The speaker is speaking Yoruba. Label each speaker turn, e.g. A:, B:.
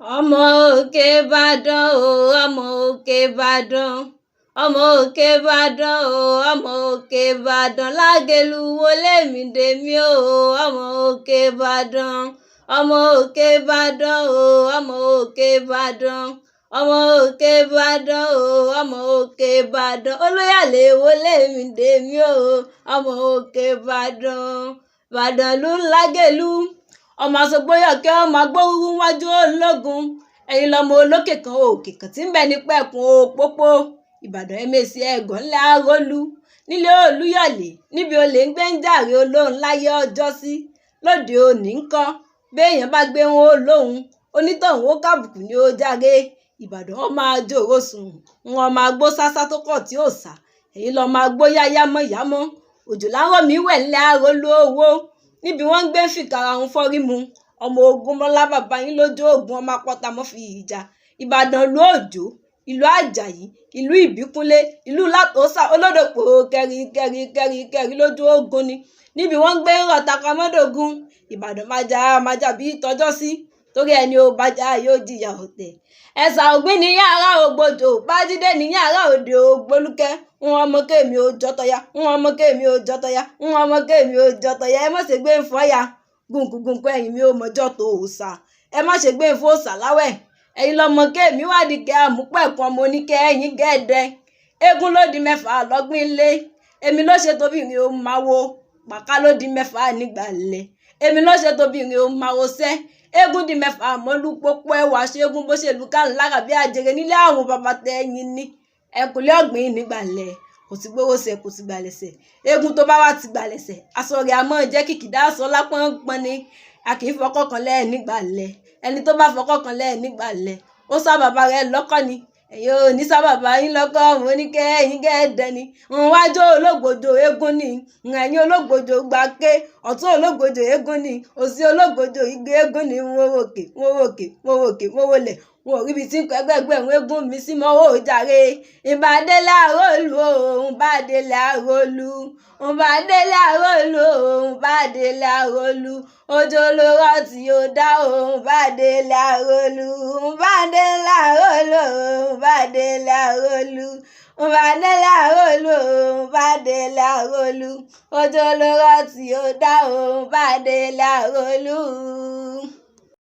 A: Ọmọ òkè Ìbàdàn o, ọmọ òkè Ìbàdàn, ọmọ òkè Ìbàdàn o, ọmọ òkè Ìbàdàn, Lágelú wọlé mi dèmi o, ọmọ òkè Ìbàdàn, ọmọ òkè Ìbàdàn o, ọmọ òkè Ìbàdàn, ọmọ òkè Ìbàdàn o, ọmọ òkè Ìbàdàn, Olúyọ̀lé wọlé mi dèmi o, ọmọ òkè Ìbàdàn. Ìbàdàn ló ń Lágelú, ọmọ àsọgbóyọ̀kẹ́, ọmọ agbóhùn wájú ológun, ẹ̀yin lọmọ olókè kan òkè kan tí ń bẹ ní pẹ̀kun òpópó Ìbàdàn ẹ̀mẹ́sì ẹ̀gọ́ ńlá arólú nílé Olúyọ̀lé, níbi olè ń gbé ń jàre olóhùn láyé ọjọ́sí. Lóde òní ńkọ́, béèyàn bá gbé wọn olóhùn onítọ̀hún ó kàbùkù ní ó jàre. Ìbàdàn ọmọ àjòrò sùn, wọn máa gbó sásá tó kọ̀ tí ò sá, ẹ̀yin lọ́ọ́ máa gbó yáyámọ́yámọ́. Òjò láńrọ̀ mi wẹ̀ ńlẹ̀ arólú owó, níbi wọ́n ń gbé fìkàrà ń fọ́rí mu. Ọmọ ogun mọ́lá bàbá yín lójú ogun, ọmọ apọ́ta mọ́ fi ìjà. Ìbàdàn ìlú Òjó, ìlú Àjàyí, ìlú Ìbíkúnlé, ìlú Látòsà, olódòpó kẹrí kẹrí kẹrí kẹrí lójú ogun ni, níbi wọ́n ń gbé ń rọ̀ta pamọ́dògún. Ìbàdàn májà májà bí tọjọ́ sí, torí ẹni ó bàjá yóò jìyà ọ̀tẹ̀. Ẹ̀sà ògbín ní yàrá ògbójò, bájídé ní yàrá òde ògbólúkẹ́. Ń ọmọ kémi ò jọtọya, ń ọmọ kémi ò jọtọya, ń ọmọ kémi ò jọtọya. Ẹ má ṣe gbé ń fọyà gùnkùgùnkù, ẹ̀yìn mi ò mọjọ́ tó òòṣà. Ẹ má ṣe gbé ń fòòṣà láwẹ̀. Ẹ̀yin lọmọ kémi wádìí kẹ́ àmúpẹ̀kun, ọmọ oníkẹ́ ẹ̀yìn gẹ́dẹ́. Eégún ló di mẹ́fà lọ́gbìn lé, èmi ló ṣe tóbìnrin ó máa wo. Pàká ló di mẹ́fà nígbàlẹ̀, èmi ló ṣe tóbìnrin ó máa wo sẹ́. Eégún di mẹ́fà mọ́lú pópó, ẹwà ṣẹ́gun bó ṣe lù ká ńlára bí àjèrè nílé àwọn bàbá tẹ ẹyin ní ẹkùnlé ọ̀gbìn nígbàlẹ̀. Kò sí gbówó sẹ, kò sí gbàlẹ̀sẹ̀. Eégún tó bá wà ti gbàlẹ̀sẹ̀, aṣọ rẹ̀ àmọ́ jẹ́ kìkìdá aṣọ lápọ́npọ́n ni. A kì í fọkọ́ kan lẹ́ẹ̀ nígbàlẹ̀. Ẹni tó bá fọkọ́ kan lẹ́ẹ̀ nígbàlẹ̀, ó sá bàbá rẹ̀ lọ́kọ́ ni. Ẹ̀yin ò ní sá bàbá yín lọ́kọ́, mo ní kẹ́ ẹ̀yin gẹ́ẹ́dẹ́ ni. Nwájú ológbòjò eégún ni, ẹ̀yin ológbòjò gbàké, ọ̀tún ológbòjò eégún ni, òsì ológbòjò igbe eégún ni. Wọ́n wòkè, wọ́n wòkè, wọ́n wòkè, wọ́n wọlẹ̀, wọn ò ríbi tí ń kọ ẹgbẹgbẹ̀rún eégún mi sí mọ́ ó jàre. Ìbàdélé àrólù òun bàdélé àrólù, ìbàdélé àrólù òun bàdélé àrólù, òjò ló rọ̀ tí ó dá òun bàdélé àrólù, ìbàdélé àrólù òun bàdélé àrólù, ìbàdélé àrólù òun bàdélé àrólù, òjò ló rọ̀ tí ó dá òun bàdélé àrólù.